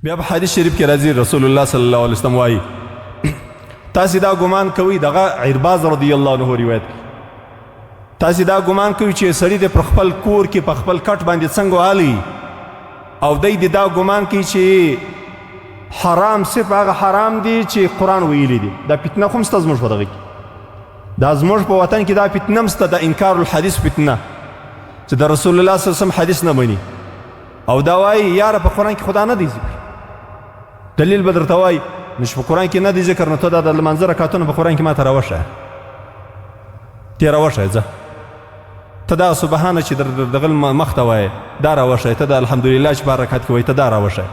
بیا په حدیث شریف کې راځي، رسول الله صلی الله علیه وسلم وایي، تاسې دا ګمان کوئ، دغه عرباز رضی الله عنه روایت کوي، تاسې دا ګمان کوئ چې سړی دې پر خپل کور کې په خپل کټ باندې څنګه والی، او دی دې دا ګمان کوي چې حرام صرف هغه حرام دی چې قرآن ویلي دی. دا فتنه خو هم شته زموږ په دغه کې، دا زموږ په وطن کې دا فتنه هم شته، د انکار الحدیث فتنه، چې د رسول الله صلی الله علیه وسلم حدیث نه مني او دا وایي یاره په قرآن کې خدا نه دی ذکر. دلیل به درته وایي، نو چې په قرآن کې نه دی ذکر، نو ته دا د لمانځه رکعتونه په قرآن کې ما ته راوښیه، ته راوښیه، ځه ته دا سبحانه چې در دغه مخ ته وایې دا راوښیه، ته دا الحمدلله چې په هر رکعت کې وایې ته دا راوښیه،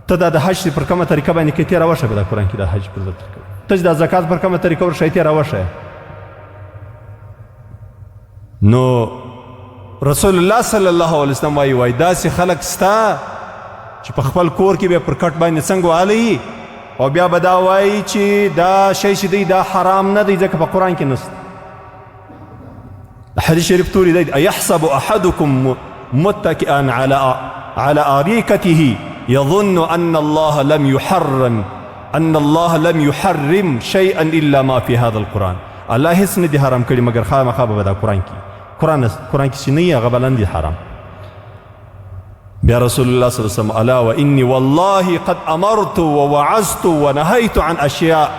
ته دا د حج پر کومه طریقه باندې کې ته راوښیه، په دا قرآن کې د حج پر طریقه، ته چې دا زکات پر کومه طریقه ورښیې ته راوښیه. نو رسول الله صلی الله علیه وسلم وایي، وایي داسې خلک سته چې په خپل کور کې به پر کټ باندې څنګه والی او بیا به دا وایي چې دا شی چې دی دا حرام نه دی ځکه په قرآن کې نشته. حدیث شریف توري دی، ایحسب احدکم متکئا على اريكته يظن ان الله لم يحرم ان الله لم يحرم شيئا الا ما في هذا القران. الله هیڅ نه دی حرام کړی مګر خامخا به دا قرآن کې، قرآن کې چې نه وي هغه به نه دی حرام. بیا رسول الله صلی الله علیه وسلم الا واني والله قد امرت ووعظت ونهيت عن اشیاء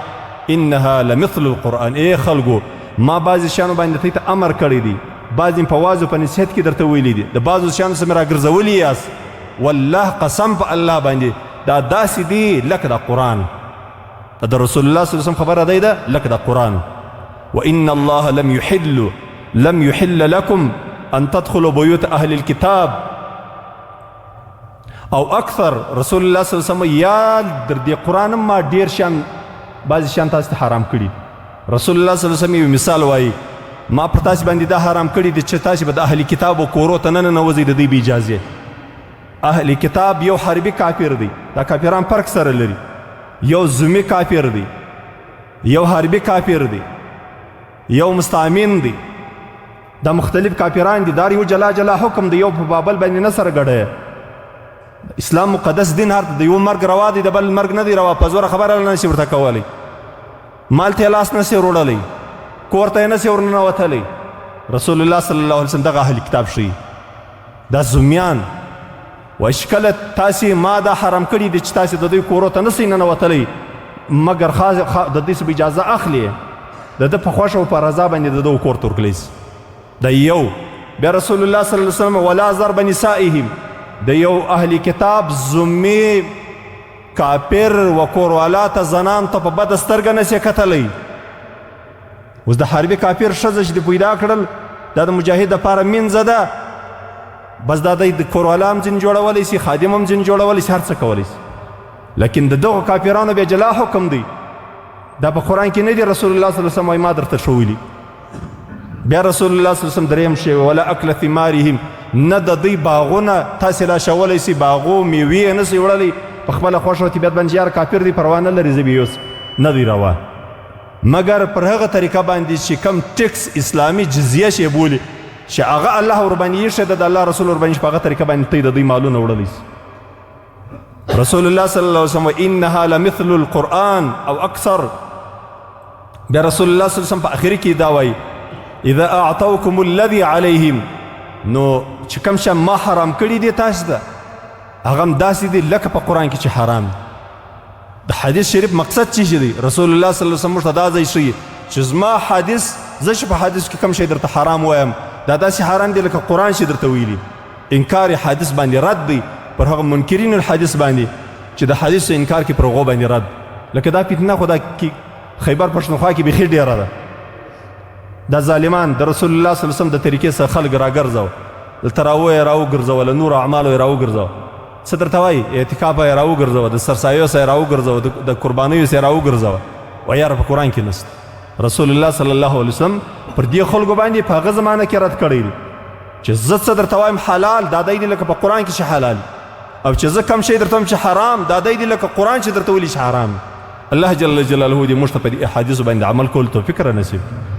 انها لمثل القرآن. ای خلکو، ما بعضې شیانو باندې ته ته امر کړی دی، بعضې په واز په نصیحت کې درته ویلي دي، د بعضو شیانو څخه مې راګرځولي یاست، والله قسم په الله باندې دا داسې دی لکه د قرآن. دا د رسول الله صلی الله علیه وسلم خبره دی ده لکه د قرآن. وان الله لم يحل لكم ان تدخلوا بيوت اهل الكتاب او اکثر. رسول الله صلی الله علیه وسلم یا در دې قرآن ما ډیر شیان، بعضې شیان تاسو ته حرام کړي. رسول الله صلی الله علیه وسلم یو مثال وایي، ما پر تاسو باندې دا حرام کړي دي چې تاسو به د اهل کتابو کورو ته نه ننوځئ د دوی بې اجازې. اهل کتاب یو حربي کافر دی، دا کافران فرق سره لري، یو ذمي کافر دی، یو حربي کافر دی، یو مستامین دی، دا مختلف کافران دي، دا یو جلا جلا حکم دی، یو په بابل باندې نه سره ګډی. اسلام مقدس دین هر د یو مرګ روا دی، د بل مرګ نه دی روا، په زوره خبره نه شي ورته کولی، مال ته لاس نه شي وروړلی، کور ته نه شي ورننوتلی. رسول الله صلی الله علیه وسلم دغه اهل کتاب ښیي، دا زمیان وایي چې کله تاسې ما دا حرام کړي دي چې تاسې د دوی کورو ته نه سئ ننوتلی مګر د دوی څخه اجازه اخلي، د ده په خوښه او په رضا باندې د دغو کور ته ورکړی سي. دا یو. بیا رسول الله صلی الله علیه وسلم ولا ضرب نسائهم، د یو اهل کتاب ذمي کافر و کوروالا ته زنان ته په بده سترګه نه سي کتلی. اوس د حربي کافر ښځه چې دې پیدا کړل، دا د مجاهد دپاره مینځه ده، بس دا دی د کوروالا هم ځینې جوړولی سي، خادم هم ځینې جوړولی سي، هر څه کولی سي. لیکن د دغو کافرانو بیا جلا حکم دی، دا په قرآن کې نه دی. رسول الله صلی الله علیه وسلم وایي ما درته ښوولي. بیا رسول الله صلی الله علیه وسلم دریم شی ولا اکل ثمارهم، نه د دوی باغونه تاسې لا شولی سي، باغو میوې نه سي وړلی په خپله خوښه او طبیعت باندې، یار کافر دی پروا نه لري زه به یوسم، نه دی روا، مګر پر هغه طریقه باندې چې کم ټیکس اسلامي جزیه شي بولي چې هغه الله ورباندې ایښی ده، د الله رسول ورباندې په هغه طریقه باندې ته د دوی مالونه وړلی سي. رسول الله صلی الله علیه وسلم انها لمثل القرآن او اکثر. بیا رسول الله صلی الله علیه وسلم په اخري کې دا وایي اذا اعطوکم الذي عليهم، نو چې کوم شی ما حرام کړي دي تاسو ته هغه هم داسې دي لکه په قرآن کې چې حرام دي. د حدیث شریف مقصد څه شي دی؟ رسول الله صلی الله علیه وسلم موږ ته دا ځای ښیي چې زما حدیث، زه چې په حدیث کې کوم شی درته حرام وایم دا داسې حرام دی لکه قرآن چې درته ویلي. انکار حدیث باندې رد دی پر هغه منکرین الحدیث باندې چې د حدیث انکار کې پر هغو باندې رد. لکه دا فتنه خو دا خیبر پښتونخوا کې بیخي ډېره ده. دا ظالمان د رسول الله صلی الله علیه وسلم د طریقې څخه خلک راګرځو، دلته راویې راوګرځوله، نورو اعمالو یې راوګرځوه. څه درته وایي؟ اعتکافه یې راوګرځوه، د سرسایو څخه یې راوګرځوه، د قربانیو څخه یې راوګرځوه. وایي یاره په قرآن کې نشته. رسول الله صلی الله علیه وسلم پر دې خلکو باندې په هغه زمانه کې رد کړی دی چې زه څه درته وایم حلال دا دی لکه په قرآن کې چې حلال، او چې زه کم شی درته وایم چې حرام دا دی لکه قرآن چې درته ویلي چې حرام. الله جل جلاله دې موږ ته په دې احادیثو باندې عمل کولو توفیق را نصیب کړي.